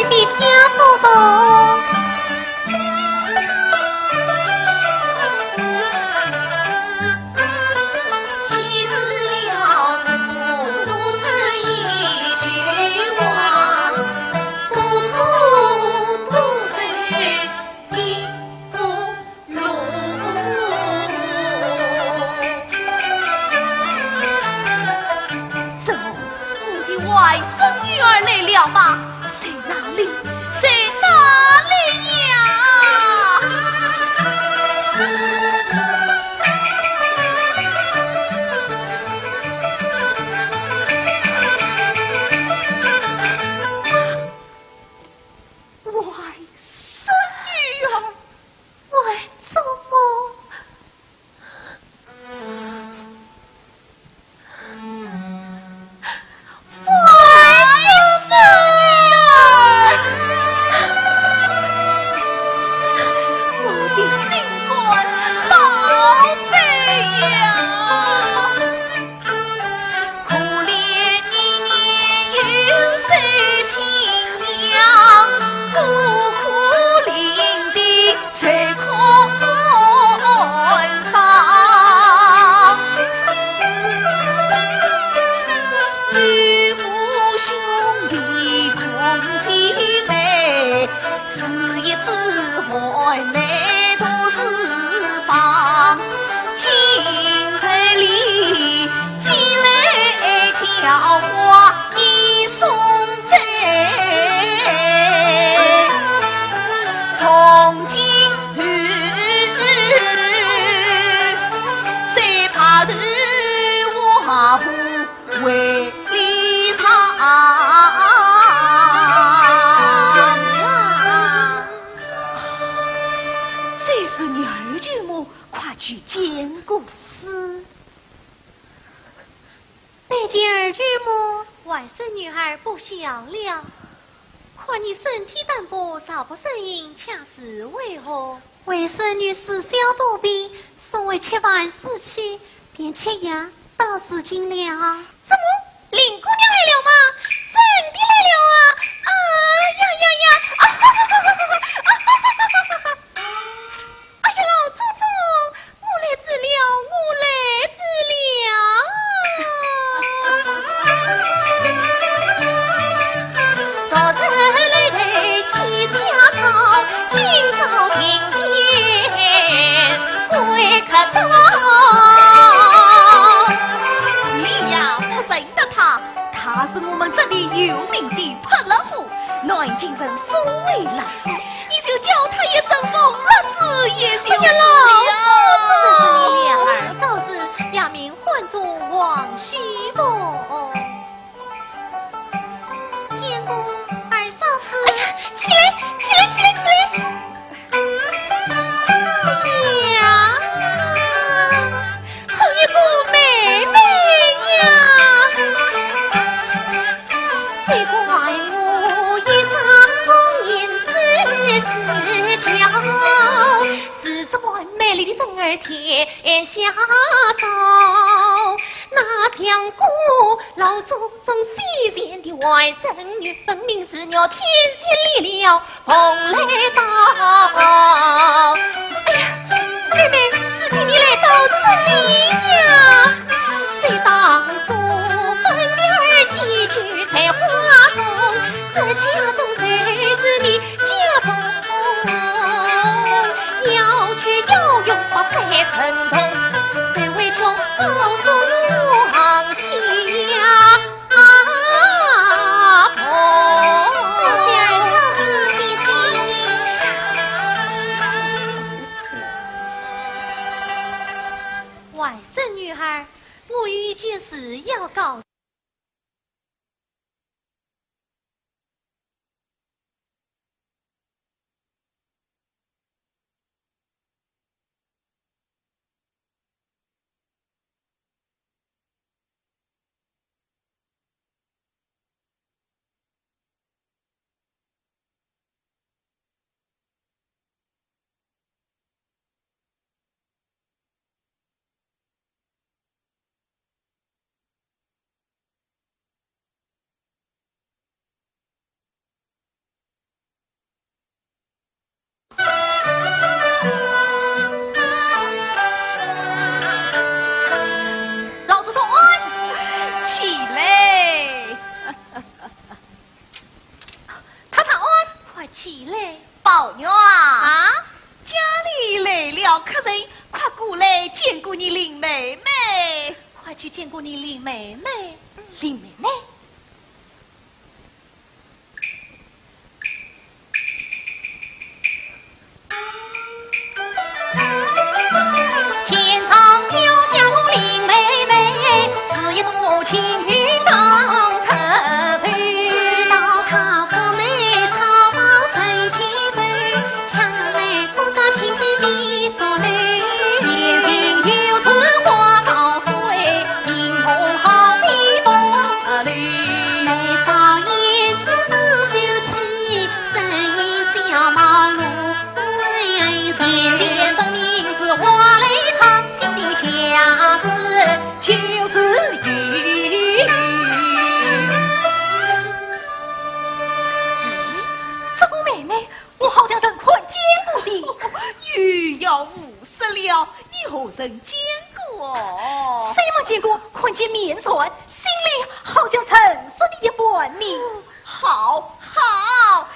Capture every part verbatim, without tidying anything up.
你听不懂。怎么，我的外孙女儿来了吗？在哪里？在哪里呀？外孙女儿，外祖母。 这是你二舅母，快去见个尸。 拜见二舅母。外甥女儿不小了，看你身体单薄，朝不生影，恰是为何？外甥女自小多病，素未吃饭四气，便吃药到如今了。怎么，林姑娘来了吗？真的来了啊！啊呀呀呀！啊哈哈哈哈哈哈！ 哎呀，老祖宗，我来迟了，我来迟了。昨日里头喜家到，今朝停电，贵客到。你呀，不认得他，他是我们这里有名的泼辣货，南京人所谓辣子。 你就叫他一声王辣子也就可以啊。哎呀，老祖宗，这是你两儿嫂子，雅名唤作王熙凤。见过二嫂子。哎呀，起来，起来，起来，起来！哎呀，好一个妹妹呀！ 谁怪我一生红颜失志娇，是这般美丽的人儿天下少。那像个老祖宗膝前的外甥女，分明是我天仙离了蓬莱岛。哎呀，妹妹，如今你来到这里呀？ 谁当初分你儿寄居在花中，这家中才是你家中风，要吃要用百百成痛，谁为求高中望西呀？啊，多谢二嫂子提醒。外甥女儿， 我有一件事要告客人，快过来见过你林妹妹。快去见过你林妹妹。林妹妹？这个妹妹，我好像曾看见过的。有眼无识了，你何曾见过？虽没见过，看见面善，心里好像曾说的一般呢。好，好，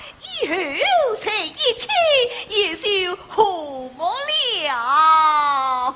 以后在一起也就和睦了。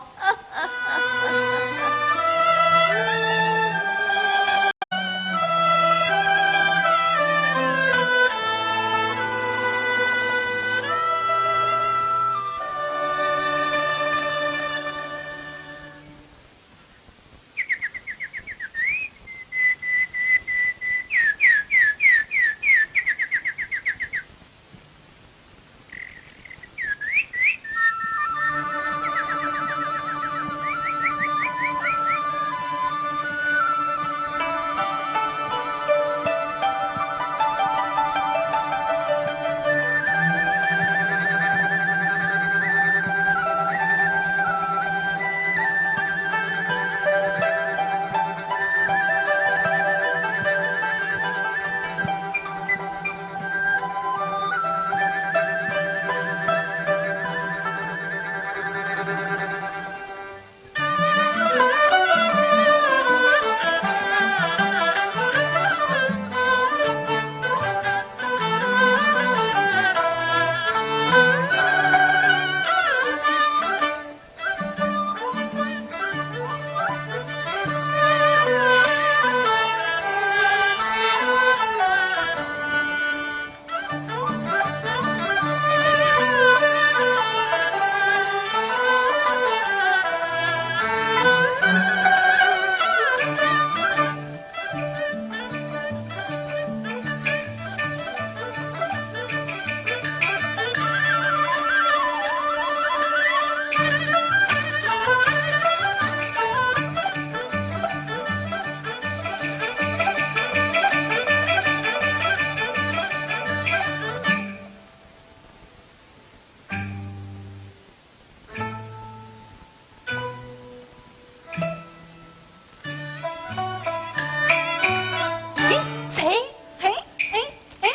谁？谁？哎，哎，哎。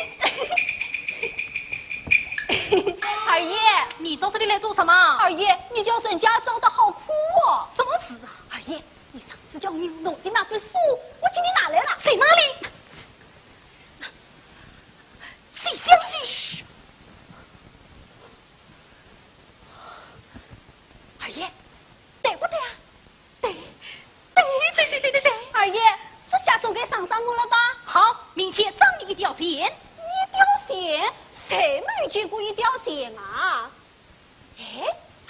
二爷，你到这里来做什么？二爷，你叫人家找的好苦哦。什么事啊？二爷，你上次叫我弄的那本书，我今天拿来了。在哪里？谁想起？嘘。二爷，对不对啊？ 对，对，对，对，对，对，对。二爷，这下总该赏赏我了吧？好，明天赏你一吊钱。一吊钱？谁没有见过一吊钱啊？哎，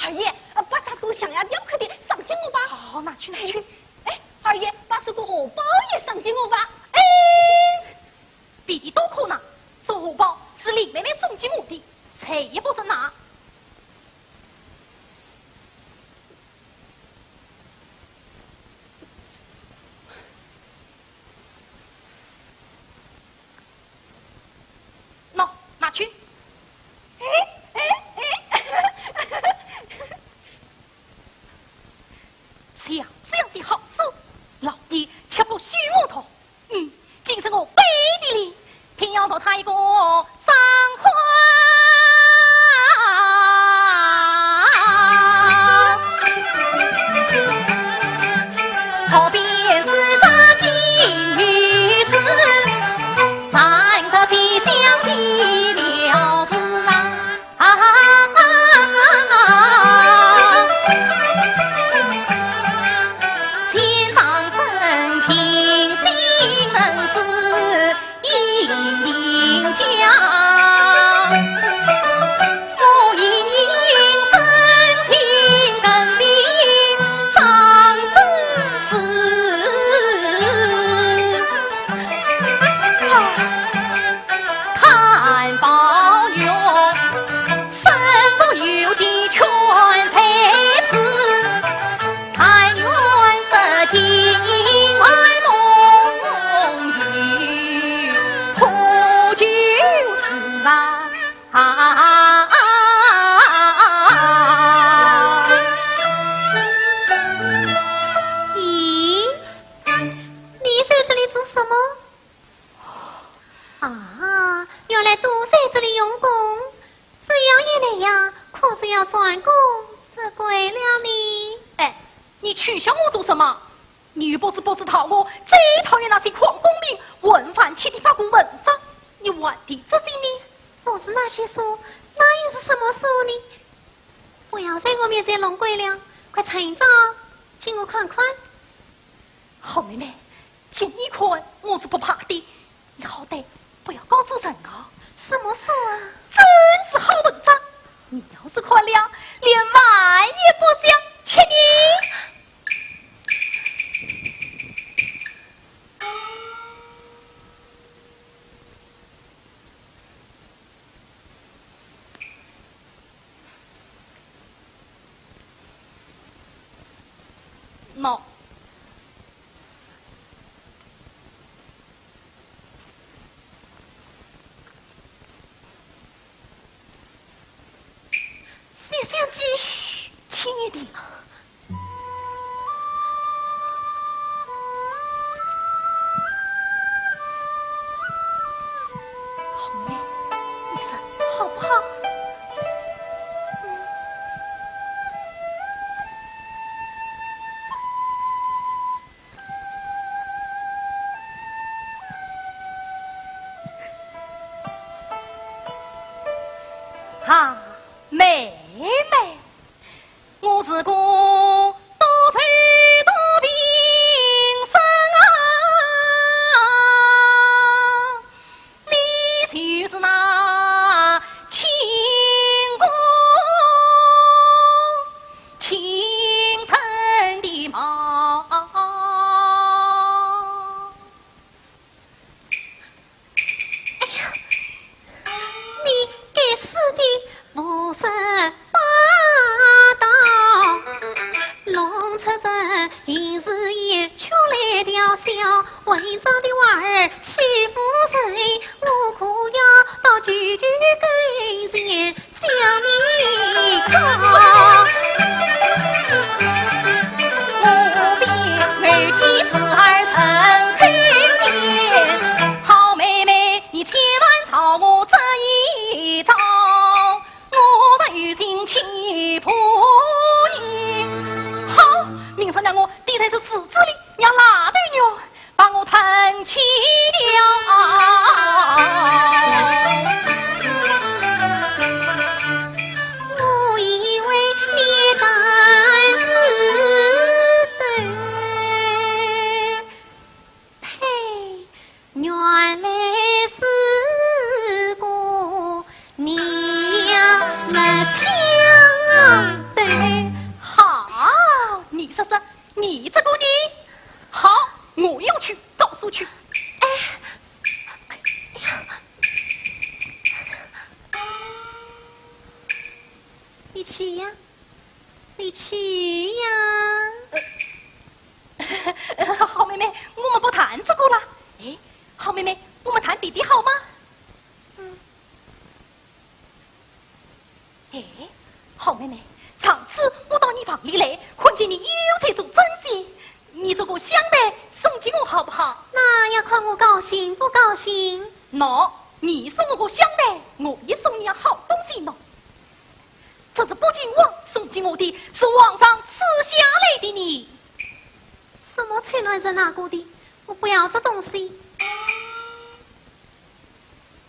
二爷，呃，把它当象牙吊扣的赏给我吧。好，拿去，拿去。哎，二爷，把这个荷包也赏给我吧。哎，别的都可拿，这荷包是林妹妹送给我的，谁也不准拿。 喏，拿去。哎，哎，哎。像这样的好书，老爷岂不许我读？嗯，今日我背地里定要读它一个爽快。取笑我做什么？你又不是不知道我最讨厌那些狂功名、混饭吃的八股文章，你还提这些呢？不是那些书，那又是什么书呢？不要在我面前弄鬼了，快呈上，给我看看。好妹妹，给你看我是不怕的，你好歹不要告诉人啊。什么书啊？真是好文章，你要是看了，连饭也不想吃呢。喏，写信机，嘘，轻一点。好妹，你说好不好？啊，妹妹，我是个多愁多病身啊，你就是那清宫 情深的梦。哎呀，你该死的胡说八道，弄出这 行事也出来调笑，文章的娃儿欺负人，我可要到舅舅跟前叫你告。我比二姐是儿成口言，好妹妹，你千万饶我这一遭。 我在有心欺负你。好，明朝让我抵在这池子里，让拉头牛把我吞去了。我以为你当时对 呸！原来是个娘们腔的。好，你说说，你这个你，好，我要去告诉去。哎，哎呀，你去呀，你去呀。 好妹妹，我们不谈这个了。哎，好妹妹，我们谈别的好吗？嗯。哎，好妹妹，上次我到你房里来，看见你又在做针线，你这个香袋送给我好不好？那要看我高兴不高兴。喏，你送我个香袋，我也送你好东西喏。 这是北静王送给我的，是皇上赐下来的呢。什么臭男人拿过的？我不要这东西。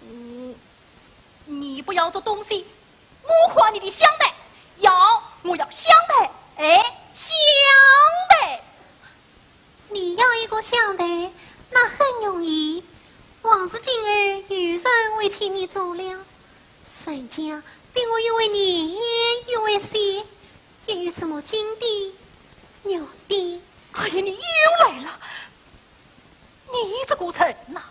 嗯，你不要这东西，我还你的香袋。要，我要香袋，哎，香袋。 你要一个香袋，那很容易。王氏今后有人会替你做了，人家比我又会念又会写，又有什么金的、玉的。哎呀，你又来了！你这个人呐，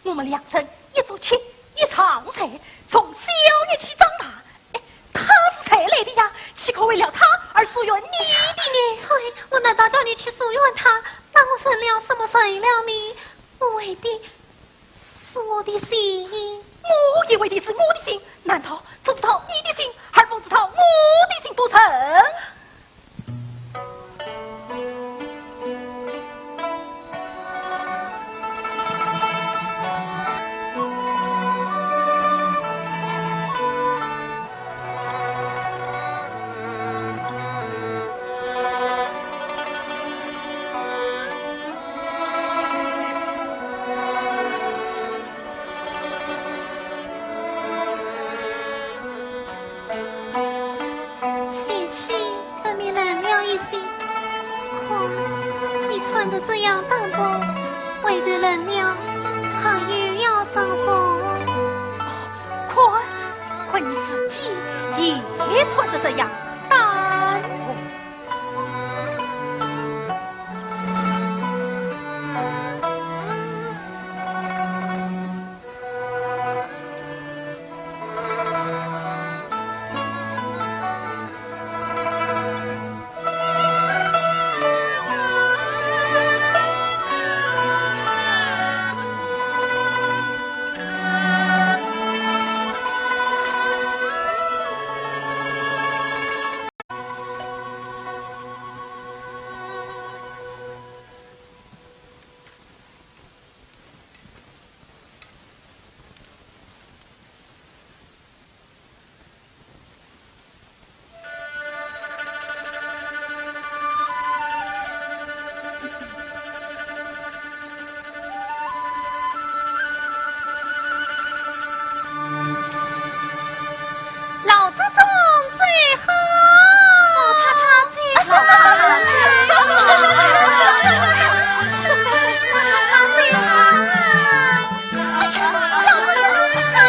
我们两人一桌吃，一床睡，从小一起长大， 哎，他是谁来的呀？岂可为了他而疏远你的呢？对，我难道叫你去疏远他？那我成了什么人了呢？我为的是我的心。我也为的是我的心，难道只知道你的心，而不知道我的心不成？外面冷了一些，看你穿得这样单薄，外头冷了，怕又要伤风。看，看你自己也穿得这样单薄。老祖宗最好。老太太最好。老太太最好。老太太最好。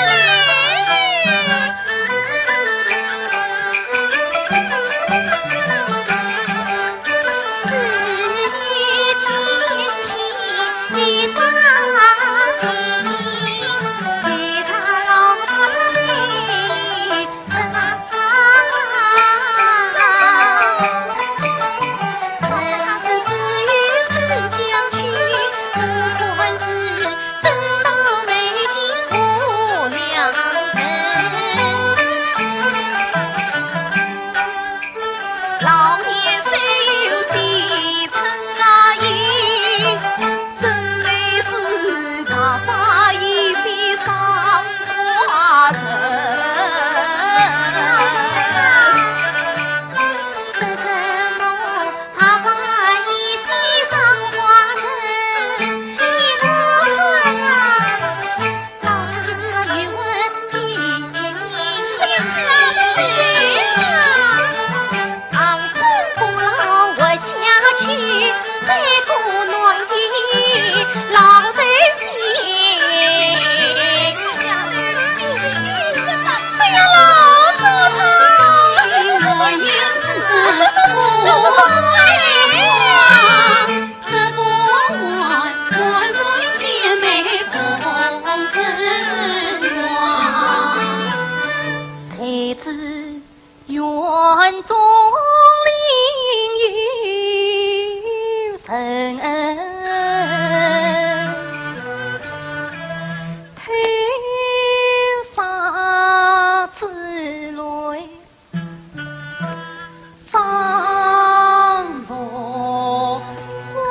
谁知园中另有人，偷杀之类。 张罗花。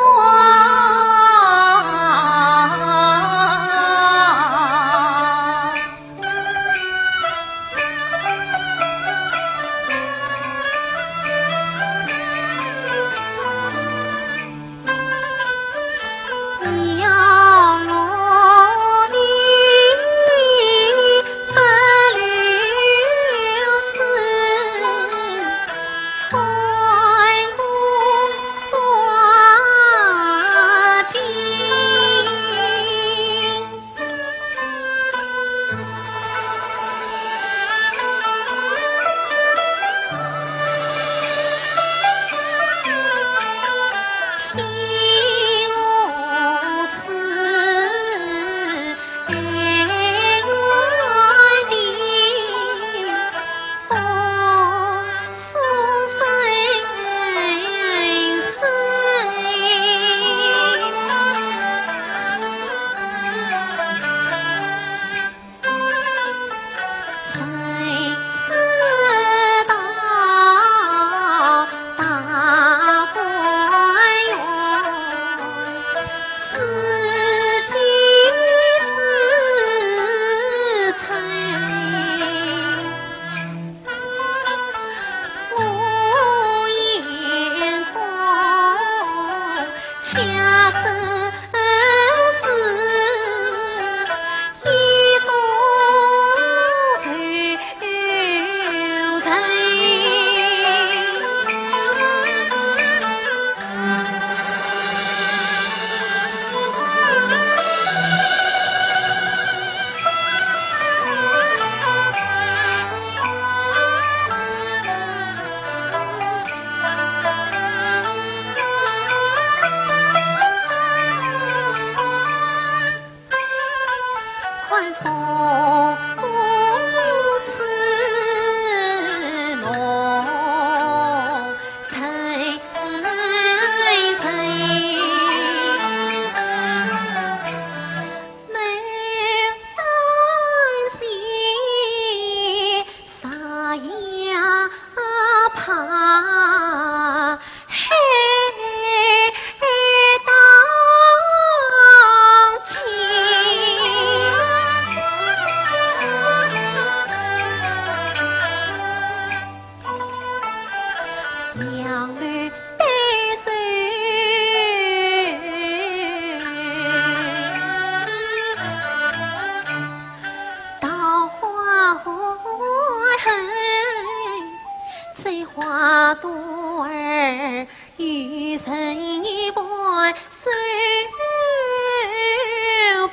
杨柳对愁，桃花花恨，这花朵儿 有人一半手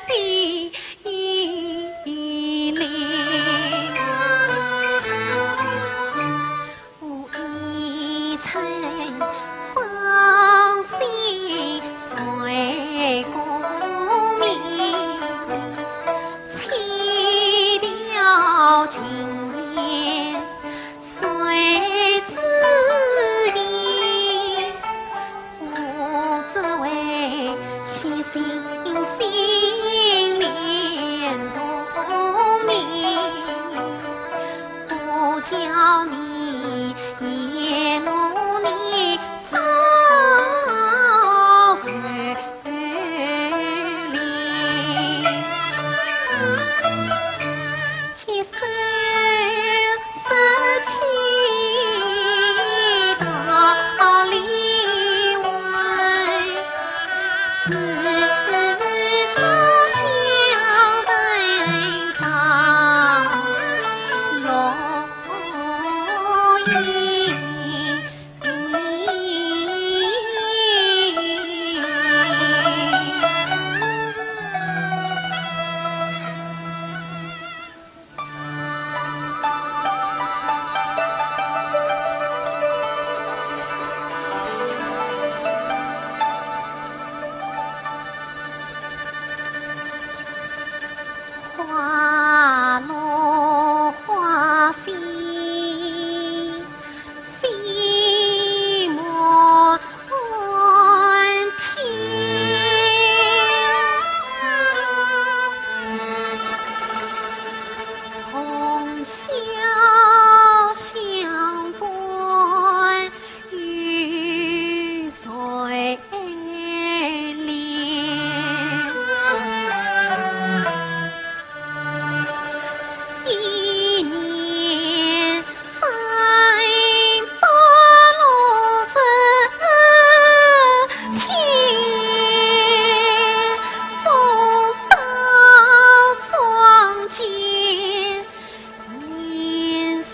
臂里。无意春风细水共鸣，轻调琴弦 谁知音？我只为细细心连同眠，不教你也弄你遭罪。 花落花飞 飞满天，红消香断雨水 一年三百六十天，风刀霜剑年相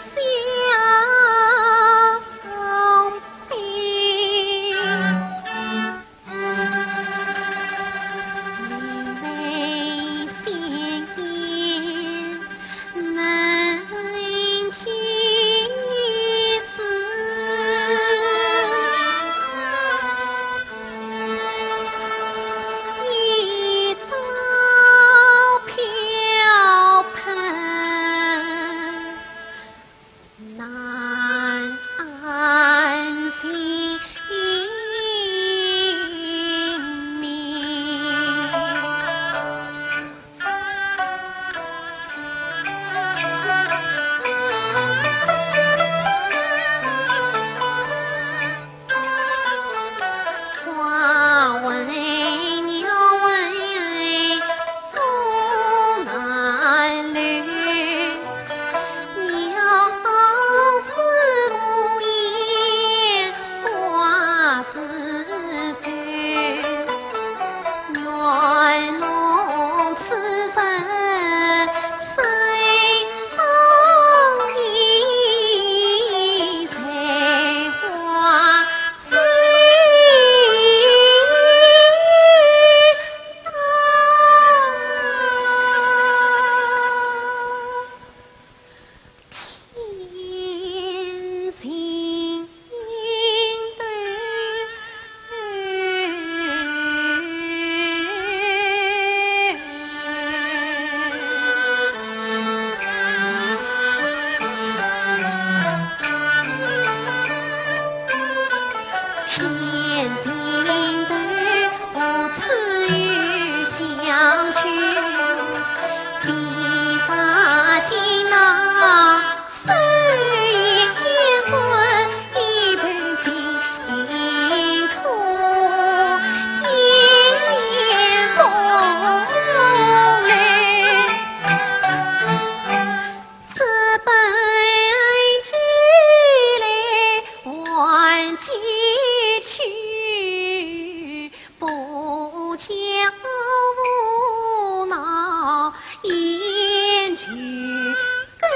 难安性命。花问去，不教无脑言句根。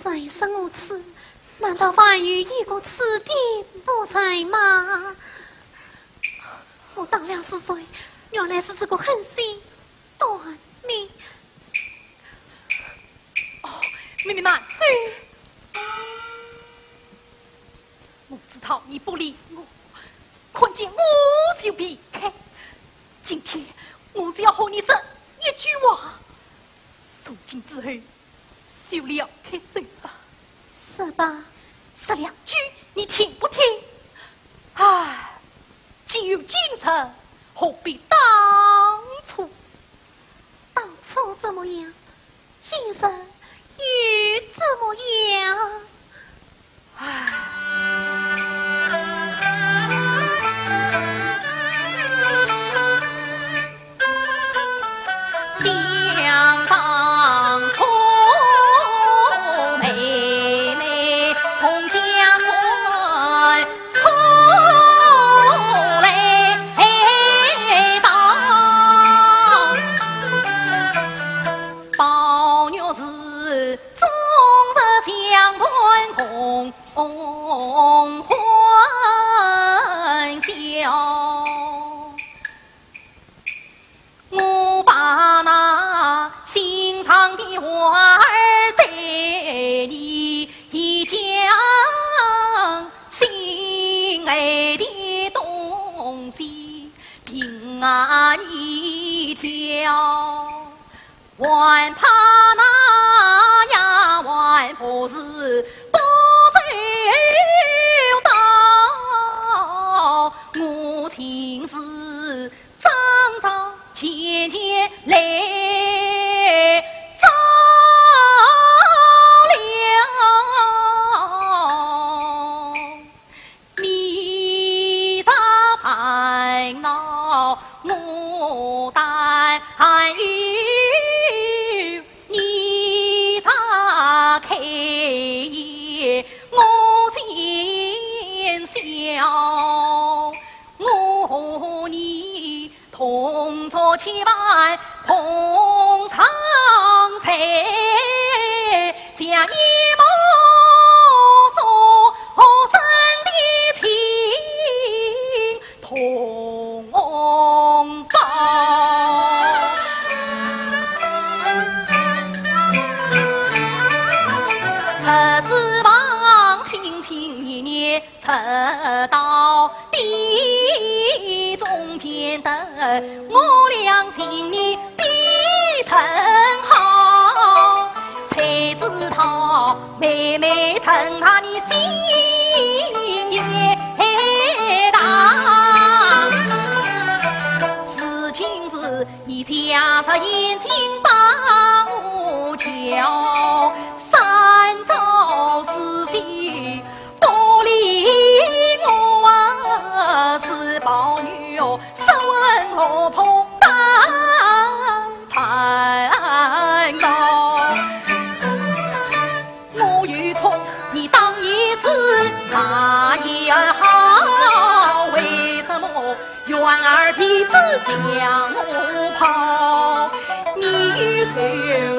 人生无趣，难道还有一个趣的不成吗？我当了是谁？原来是这个狠心短命。哦，妹妹慢走。我知道你不理我，看见我就避开。今天我只要和你说一句话，从今之后， 就了开手吧。是吧？说两句，你听不听？唉，既有今日，何必当初？当初怎么样？今日又怎么样？ 想当初，妹妹从家门出来到，宝玉是终日相伴同欢笑。 我把那心上的话儿对你讲，心爱的东西凭啊你挑。 还怕那丫鬟不是不周到，我情是早早前前来早了。 你若烦恼我担忧，你若开眼我见笑，我和你 同坐千万同唱在，像一梦中生的情同胞。出子房亲亲热热 直到地中间的，我俩情愿比山很好，谁知道妹妹成大你心也大。如今是你瞎着眼睛把我叫，三朝四季不理我啊，是宝玉哦，十分落魄大烦恼。我有错，你当也是，那也好，为什么冤而必自将我抛？你有仇，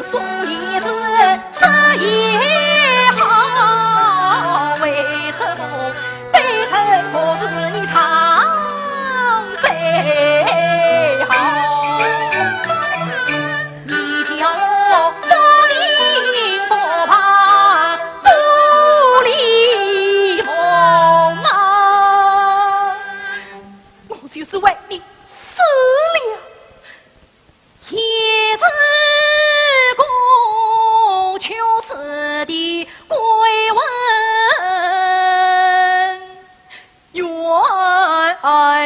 说也是，说也好，为什么 悲痛不是你常悲好？你叫我不明不白，不理梦啊！我就是为你死了。 也是过去世的鬼魂，怨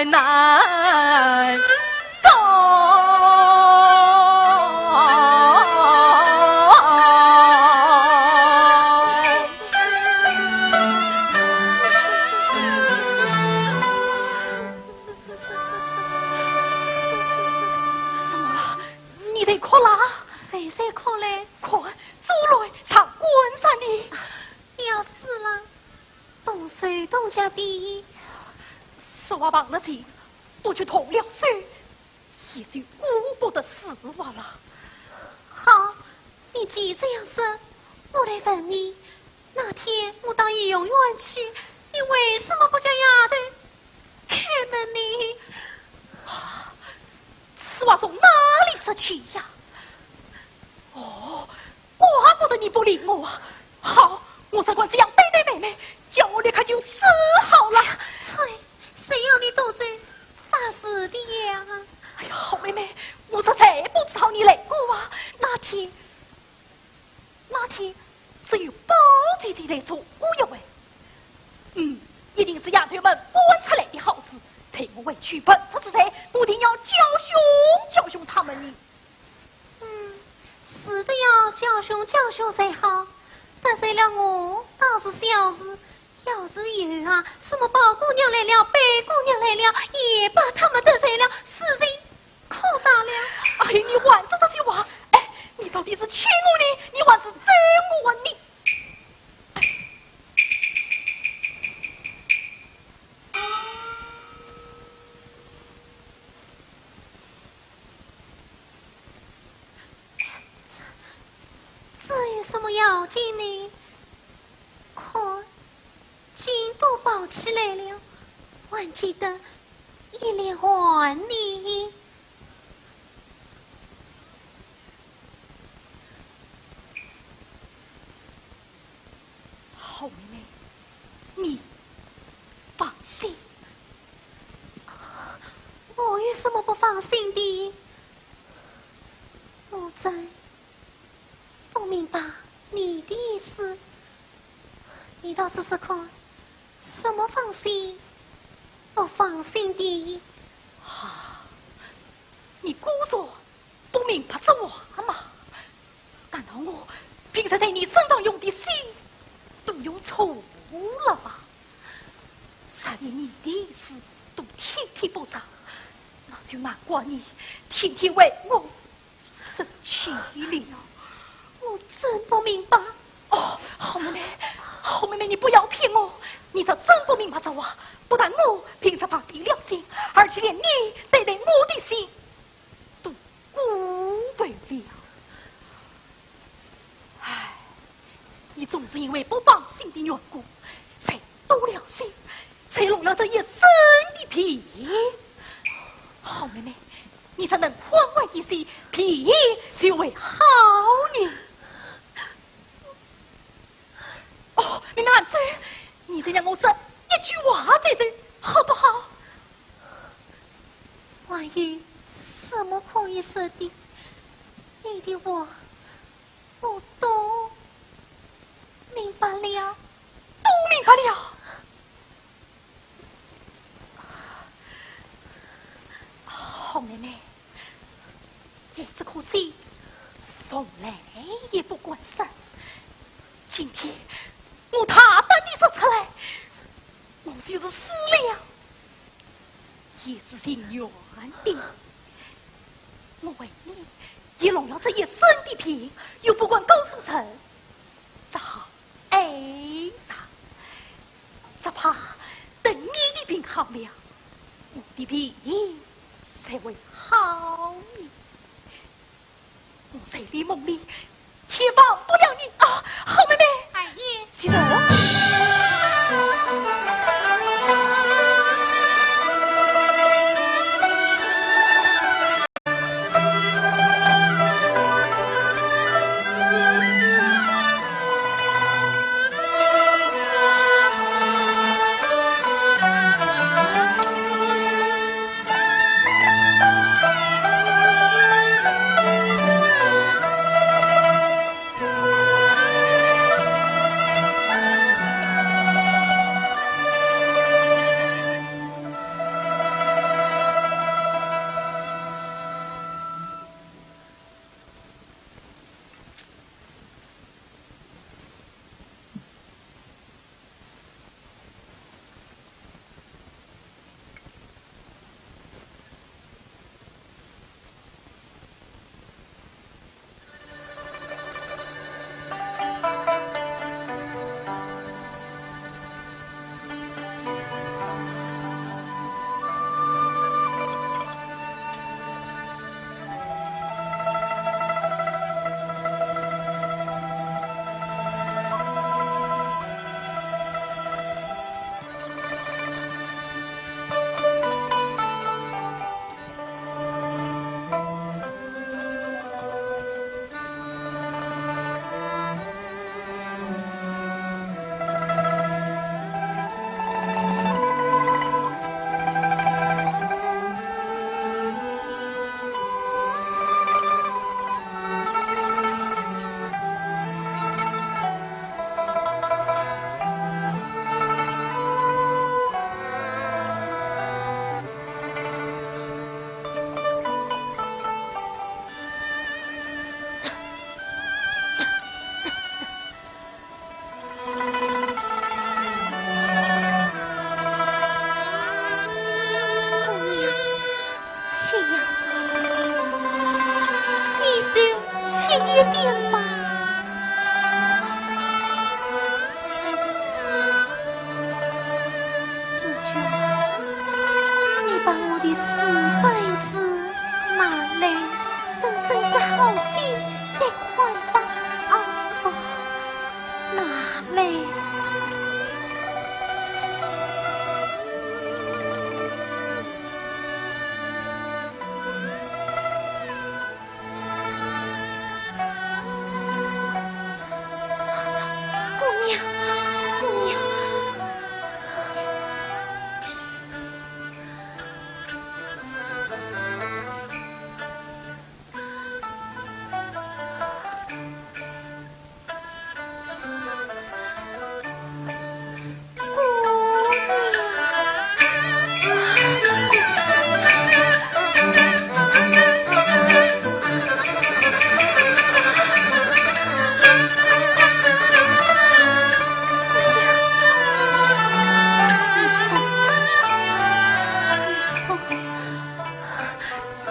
难告。怎么了？ 你在哭啦？谁在哭嘞？看，珠兰上官山的。要死了，动手动脚的。说话忘了情，不去动了手，也就顾不得死活了。好，你既这样说，我来问你，那天我到怡红院去，你为什么不叫丫头 开门呢？啊，此话从哪里说起呀？哦，怪不得你不理我啊！好，我只管这样对待妹妹，叫我立刻就死好了。啐，谁要你多嘴发誓的呀？哎呀，好妹妹，我实在不知道你来过啊。那天 那天只有宝姐姐来做过一回。嗯，一定是丫头们搬出来的好事。待我回去问出是谁，我定要教训教训他们呢。嗯，是的，要教训教训才好。得罪了我倒是小事，要是有啊，什么宝姑娘来了，贝姑娘来了，也把他们得罪了，事情 可大了。哎，你还说这些话？哎，你到底是气我呢，你还是咒我呢？这，这有什么要紧呢？看， 筋都暴起来了，还见得一粒汗呢。好妹妹，你放心。我有什么不放心的？我真 不明白你的意思。你倒说说看，什么放心不放心的？啊，你果然不明白这话吗？难道我平时在你身上用的心都用错了吗？若连你的意思都体贴不上，那就难怪你天天为我 生气了。我真不明白。哦，好妹妹，好妹妹，你不要骗我。你这真不明白这话，不但我平时旁边良心，而且连你对待我的心都辜负了。唉，你总是因为不放心的缘故，才多了心，才弄了这一身的病。好妹妹， 你只能宽慰一些，病就会好呢。哦，你慢走，你再让我说一句话再走，好不好？还有什么可以说的？你的话，我都明白了。都明白了。好妹妹，我这颗心从来也不敢伤。今天我大胆地说出来，我就是死了，也是情愿的。我为你也弄了这一身的病，又不敢告诉人，只好挨上。只怕等你的病好了，我的病才会好呢。我在你梦里也忘不了你啊，好妹妹。二爷。起来。姑娘， 去呀，你就轻一点吧。紫鹃，你把我的书本子拿来，等身子好些再看吧。啊，不，拿来。 姑娘，姑娘。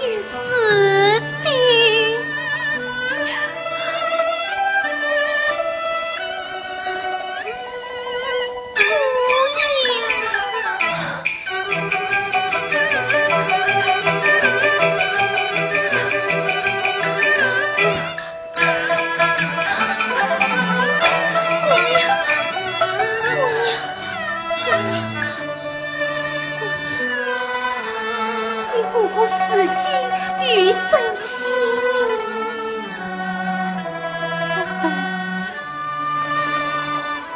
也是的。你哥哥如今又生气了。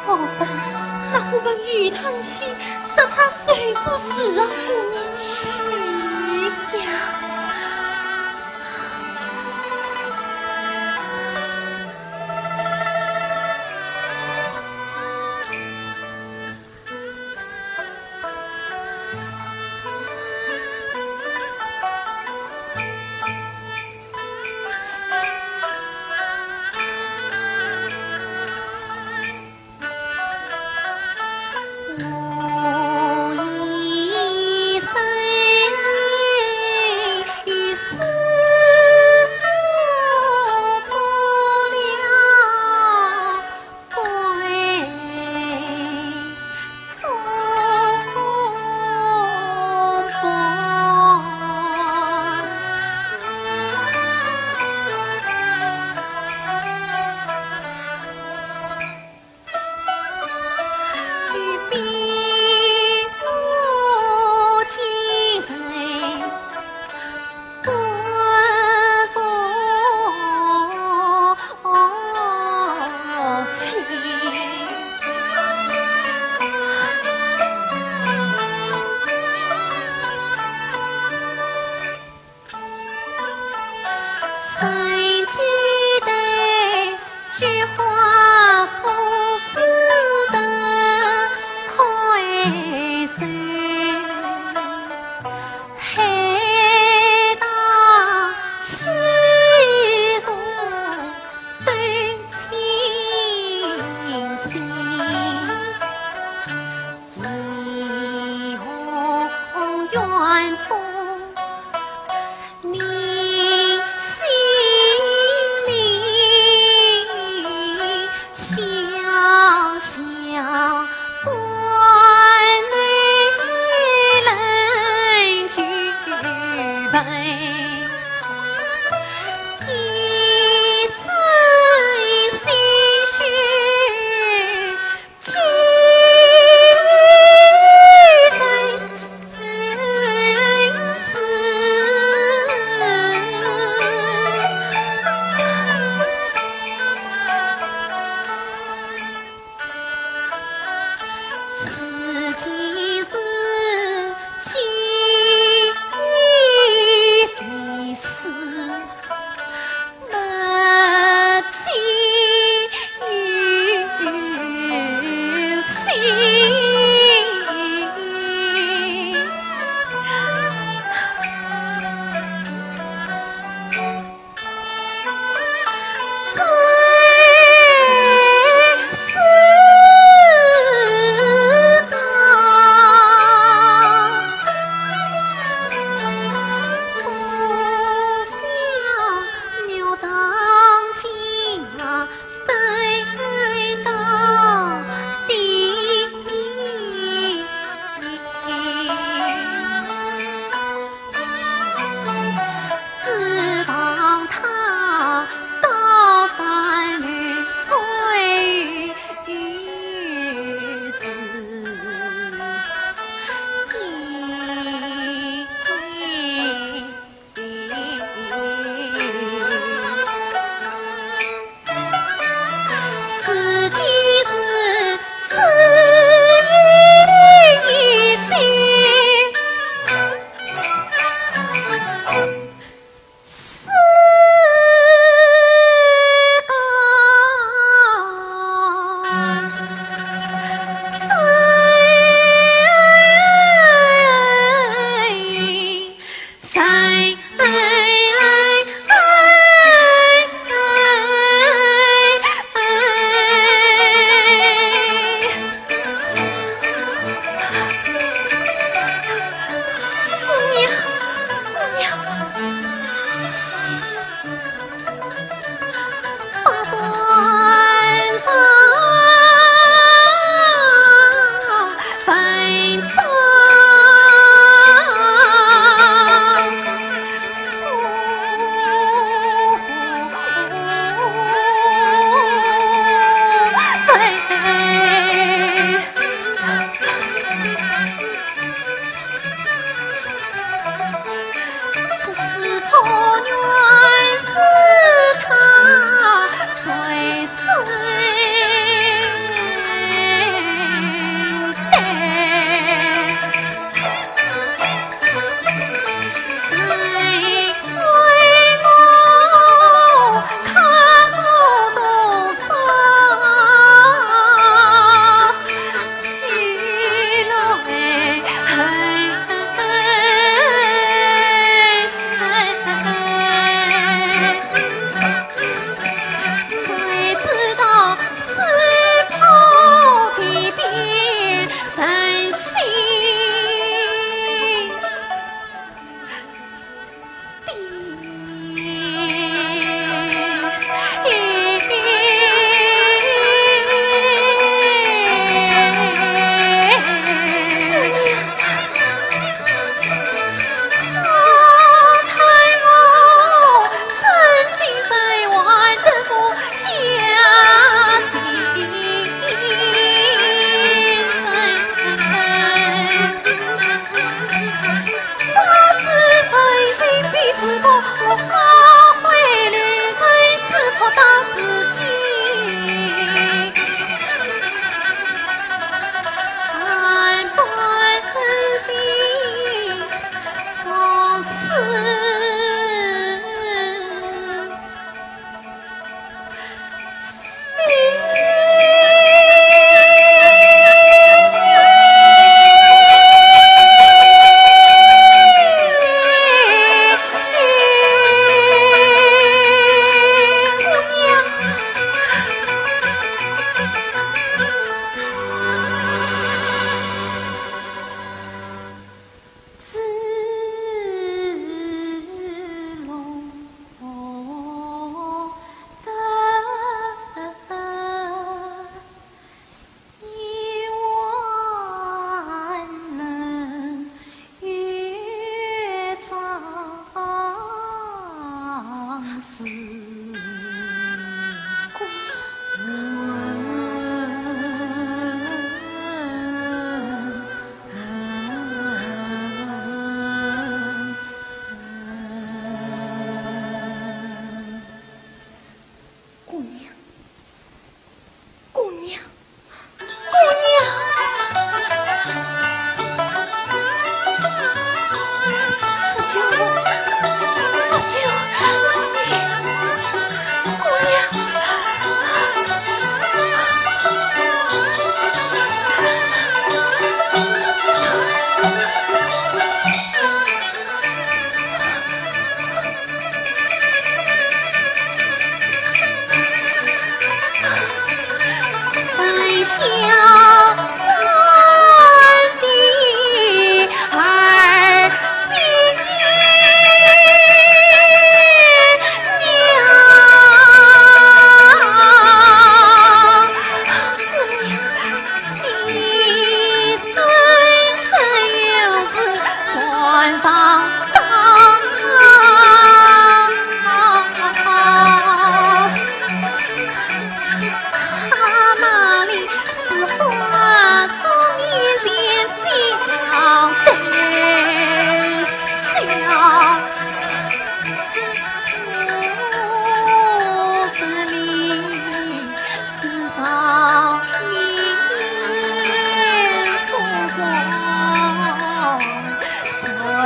好吧，好吧，那我们一同去，只怕受不住啊，姑娘。去呀。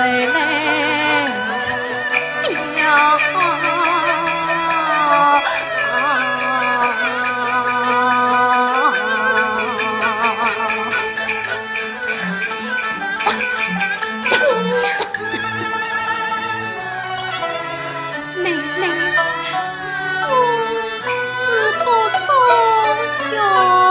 妹妹，我是不中用了。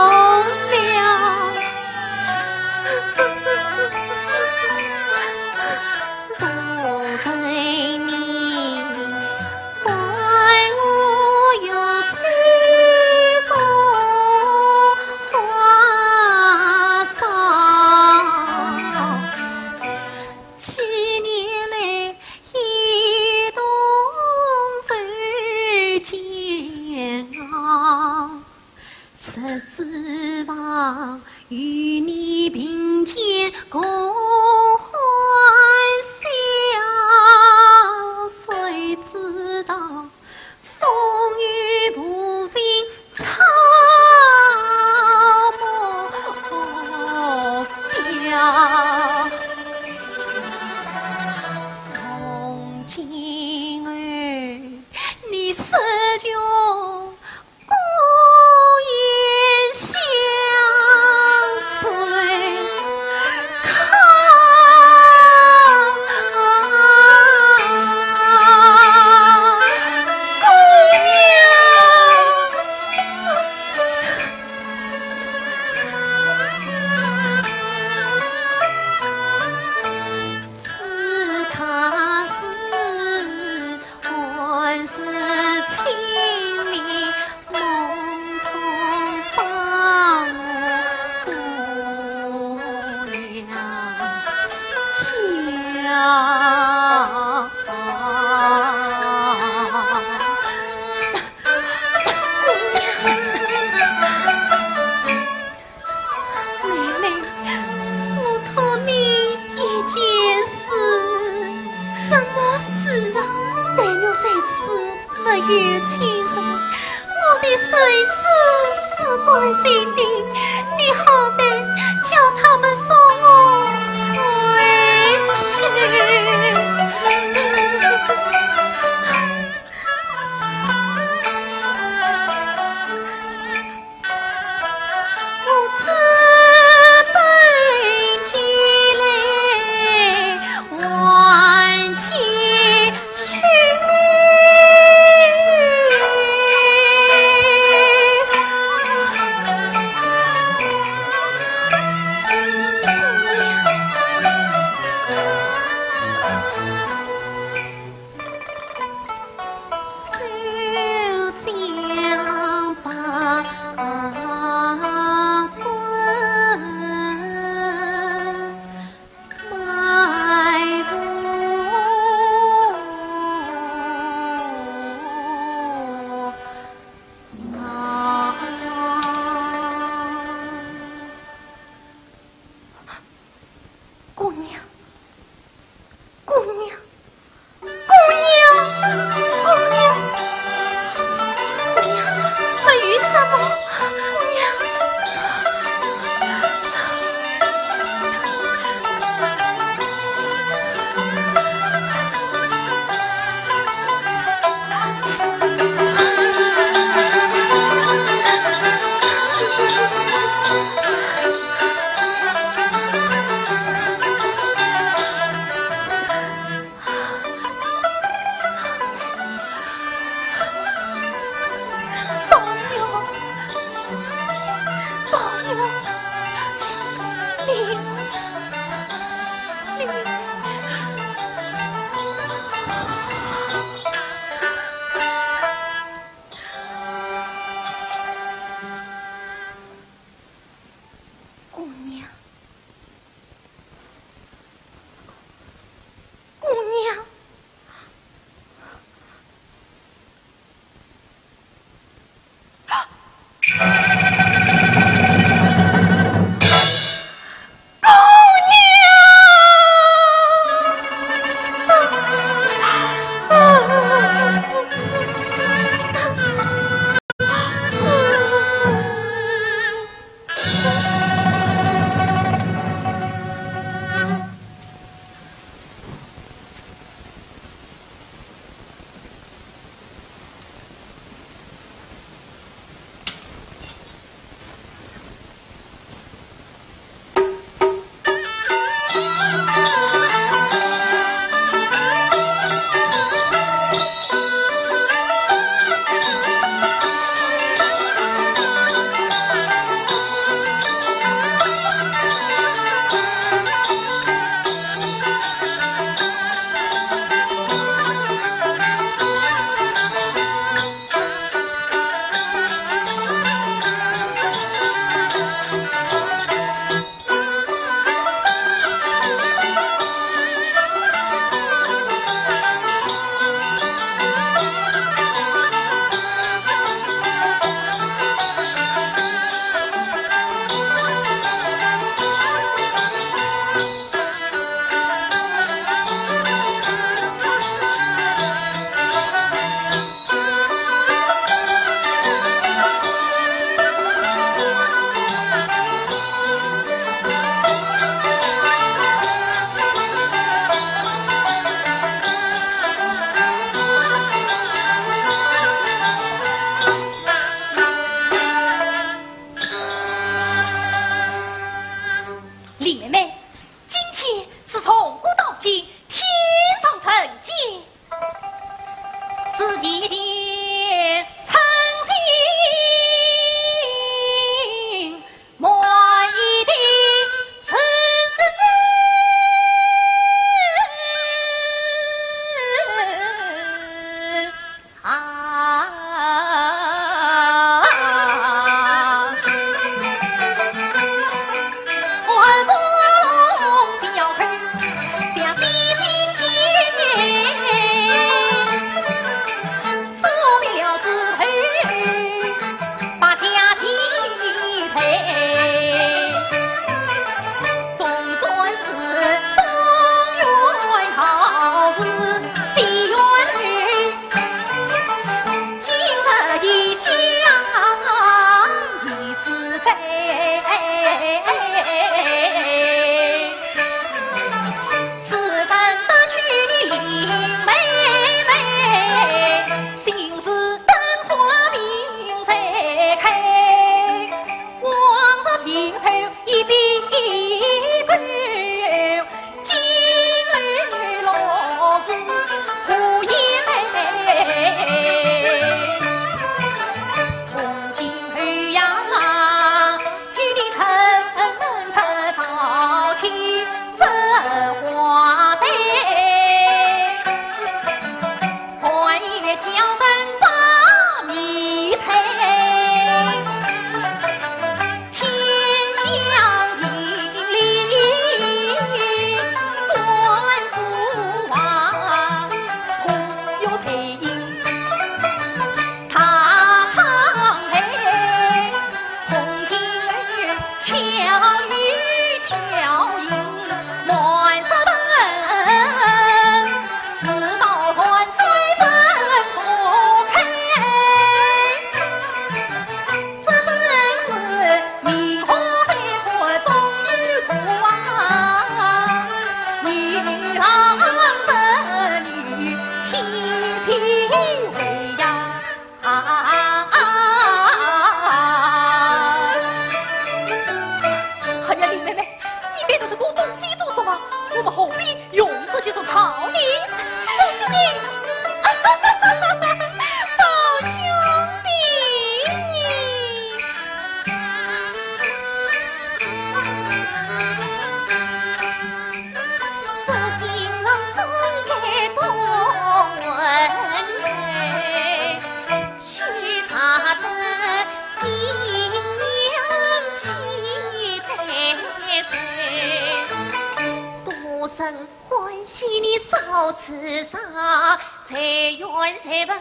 你少自杀，谁怨谁本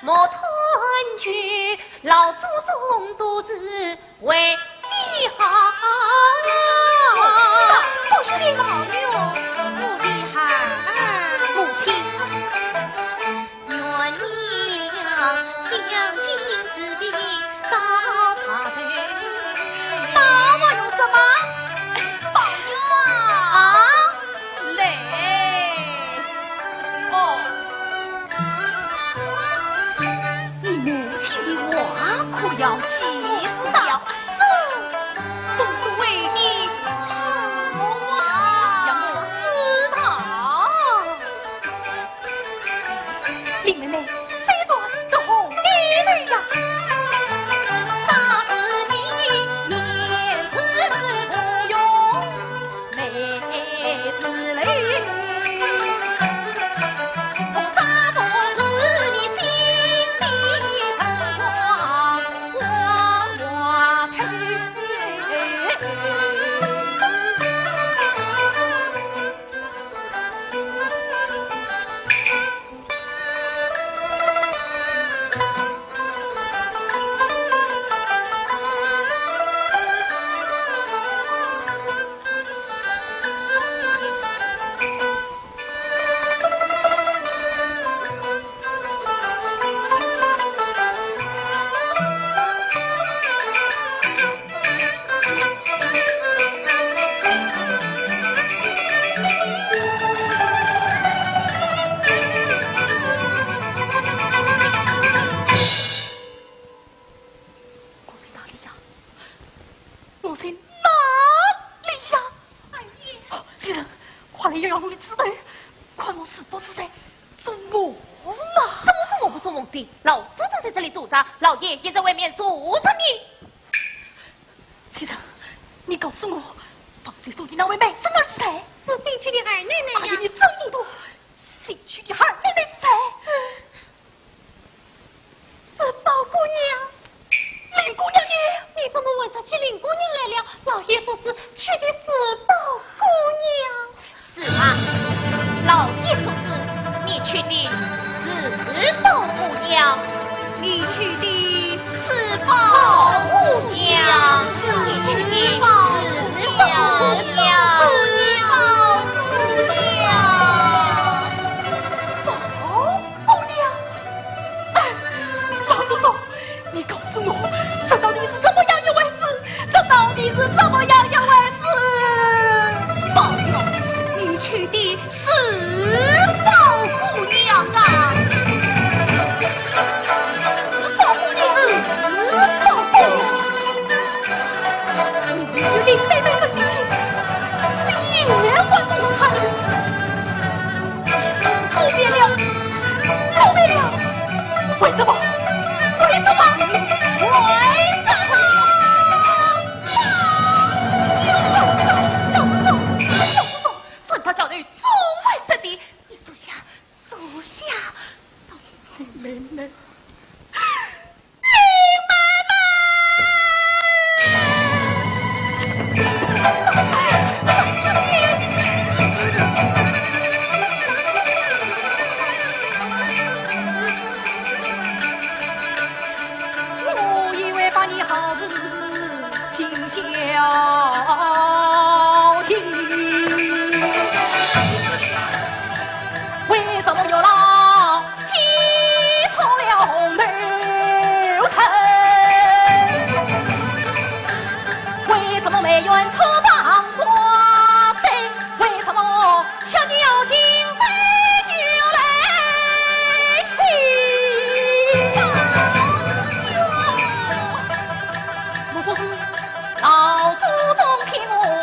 莫团聚，老祖宗都是为你好。不许你抱怨我的孩儿。母亲， 愿你呀，将军治病到他头。抱我用什么？抱我啊！来。哦，你母亲的话可要记住了，这都是为你好啊。要我知道。 林妹妹，虽然这红衣女呀，打是你面似不容，眉似雷，扎不是你心里的光，光光头。 我在哪里呀？我在哪里呀？二爷。哦，袭人，快来摇摇我的指头，看我是不是在做梦啊？什么是梦不是梦的？老祖宗在这里坐着，老爷也在外面坐着呢。袭人，你告诉我，方才说的那位美人儿是谁？是新娶的二奶奶呀。哎呀，你真糊涂！新娶的二奶奶是谁？ 是宝姑娘。林姑娘呢？你怎么问着起林姑娘来了？老爷说是娶的是宝姑娘。是啊，老爷说是你娶的是宝姑娘。你娶的是宝姑娘，是你娶的是宝姑娘，是宝姑娘。宝姑娘？ 哎，老祖宗，你告诉我，这到底是怎么样一回事？这到底是怎么样一回事？宝玉，你娶的是宝姑娘啊！是宝姑娘，是宝姑娘。你与林妹妹生的气，是也还不出来。 你是故变了，故变了！为什么？为什么？为什么？算他叫你做坏事的，你收下，收下，妹妹。 我以为把你好事尽孝的，为什么又来 记错了红头绳，为什么没缘错当花灯？为什么恰巧今回就来去？莫不是老祖宗骗我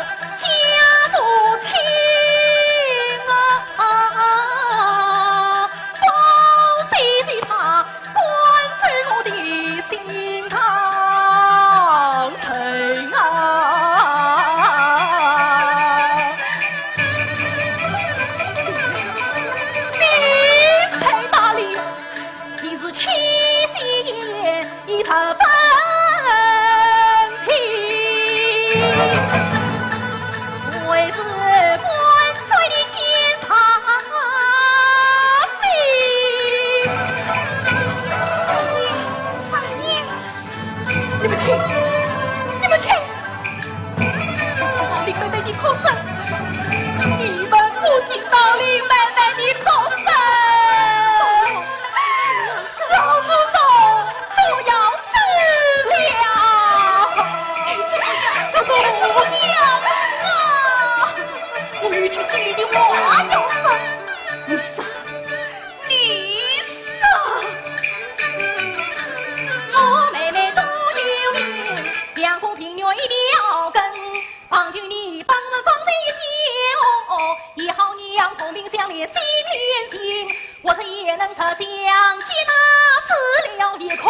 一条根，望求你帮我光这一跤，也好让孔明想你心连心，我这也能着想，皆打死了也可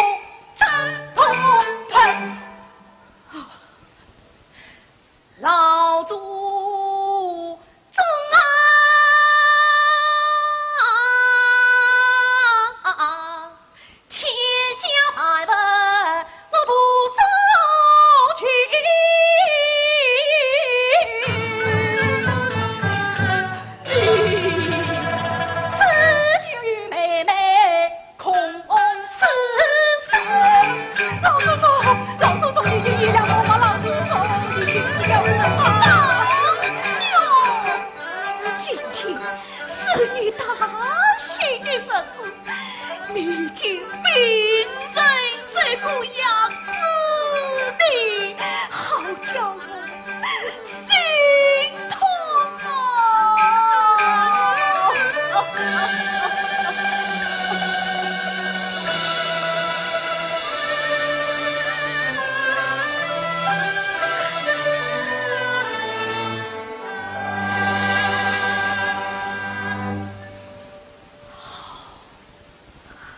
斩痛恨。老祖宗啊！ 天下万物我不做主，只求与妹妹共此生。老祖宗，老祖宗，你就原谅我吧，老祖宗，你就原谅我吧。宝玉，今天是你大喜的日子， 你竟病成这个样子的，好叫我心痛啊！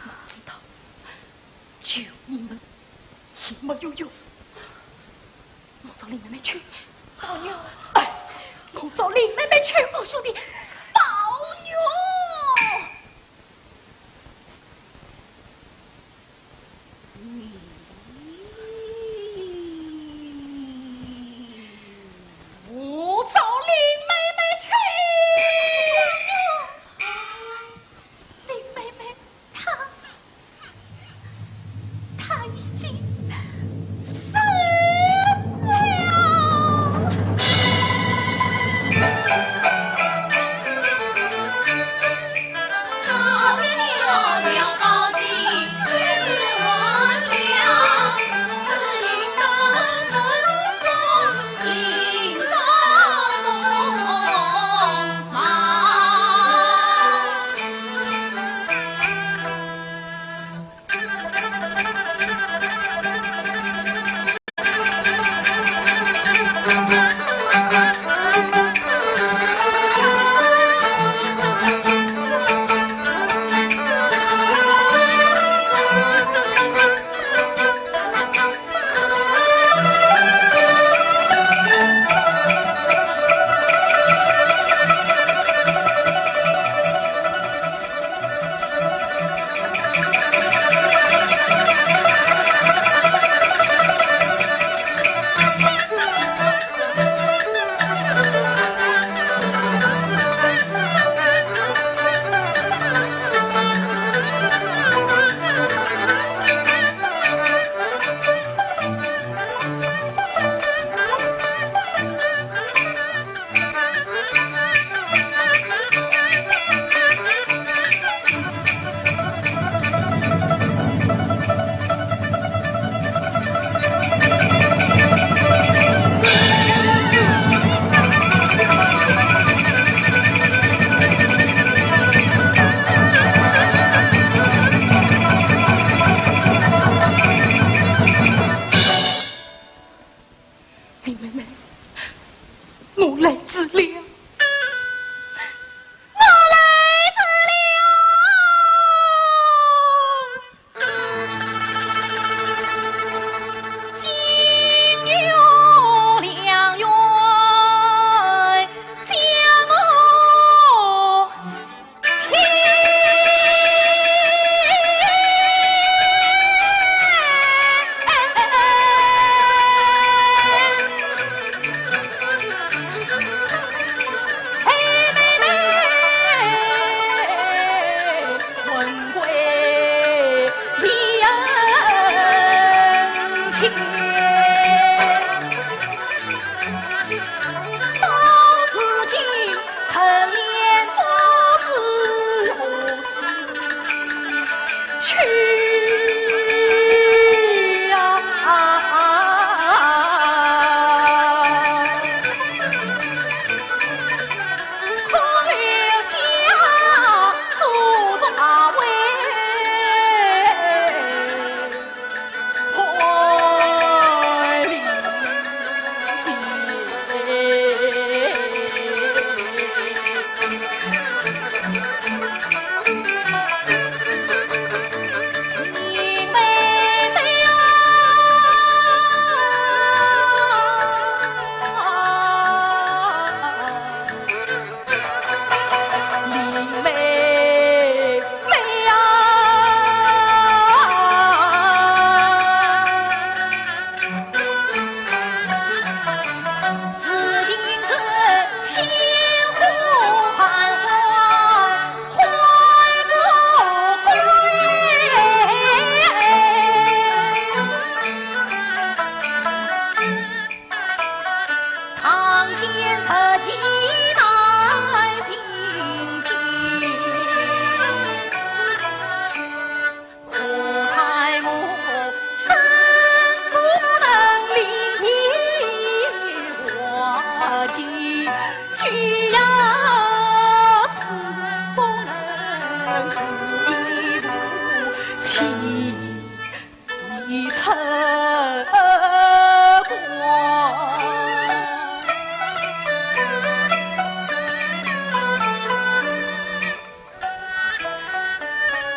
我知道，求你们也没有用。我找林妹妹去。宝玉。哎，我找林妹妹去。宝兄弟，宝玉。 我找林妹妹去。林妹妹，她，她已经死了。林妹妹，我来迟了。我来迟了。金玉良缘将我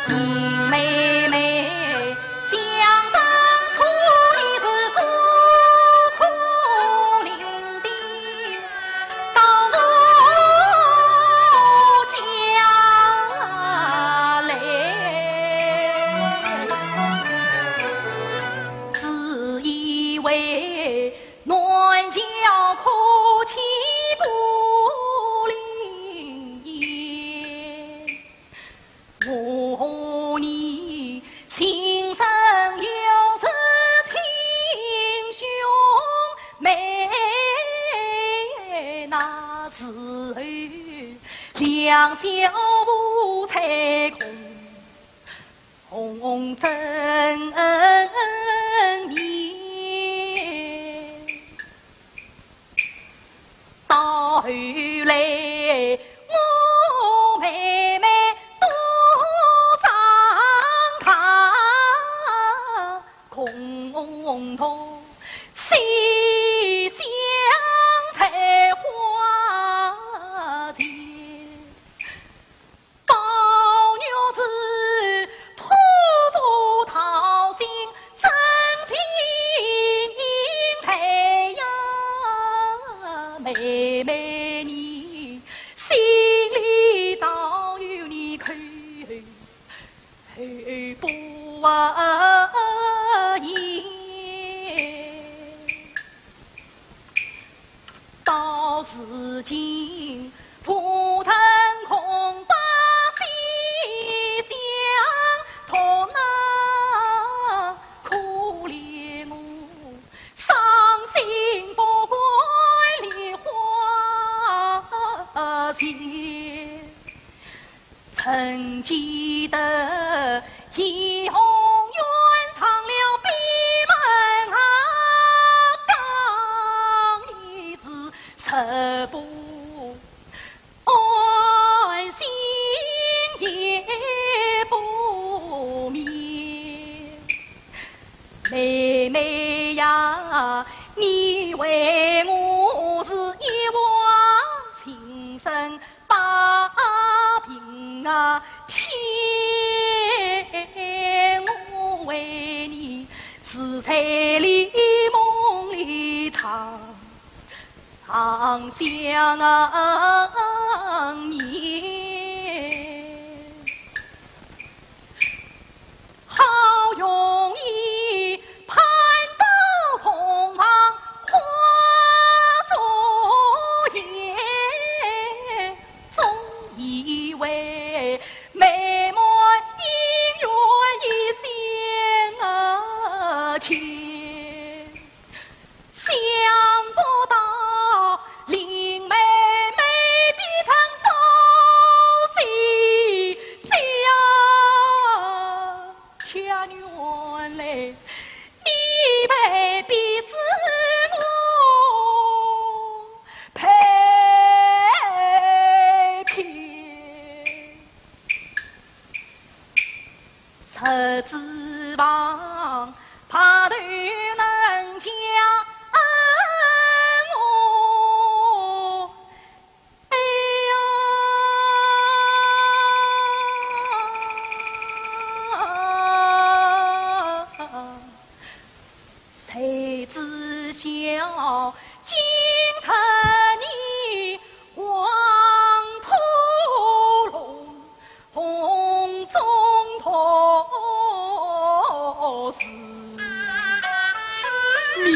林妹妹，想当初你是孤苦伶仃，到我家来，自以为 南桥可起步临燕，我和你情深又是亲兄妹，那时候两小无猜，共 红尘面。到后来，我妹妹多长大，共同西厢采花前。 宝玉是普渡桃心真情待呀，妹妹你心里早有你口不言。 到如今，无人共把西厢童啊，可怜我伤心不改梨花前。 曾记得怡红院上了闭门啊，当年是十步安心也不眠。妹妹呀，你为我是一往情深 把平啊天，我为你自在里梦里常常想念。 好容易攀到洞房花烛夜，总以为美满姻缘一线牵。 想不到林妹妹变成多姐姐啊，却原来你被逼死我配偏。 十指旁，白头人家恩我，哎呀！谁知晓今日你黄土弄 红中透是面。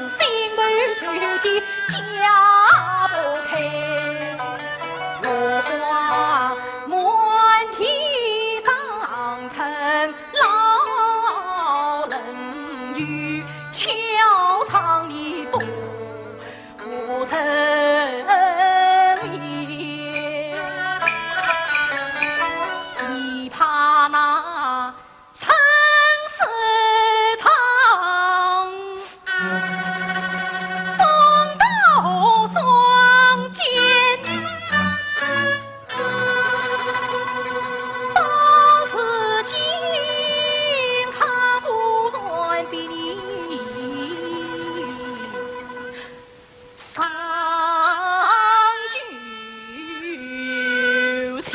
心头受尽解不开，落花满天上层老冷雨，敲窗你不曾眠，你怕那 春水长，风到霜间，到时间，他不愿比你 长久情。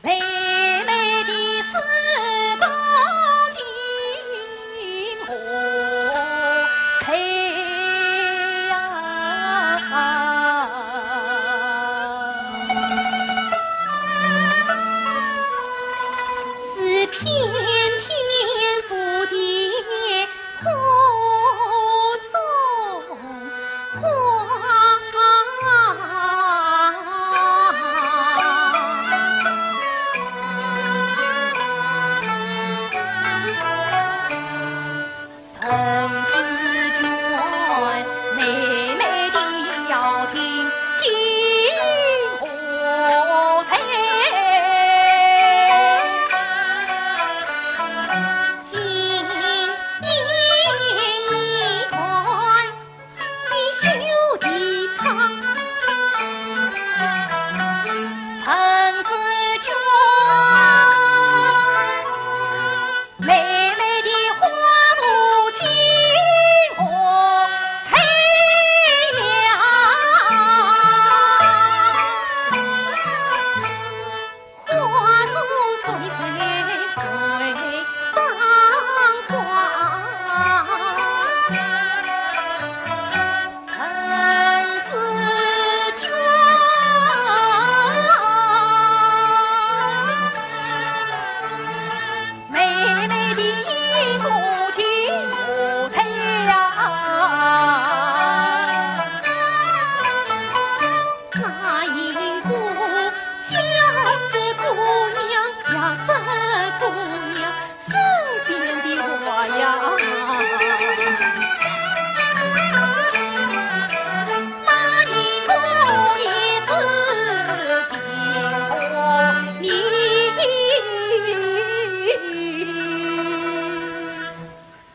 妹妹的四个金河谁呀？是片片蝴蝶 花中花。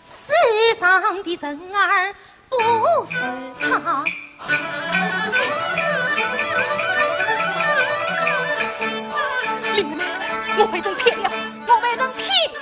世上的人儿 不是他。林妹妹，我被人骗了，我被人骗了。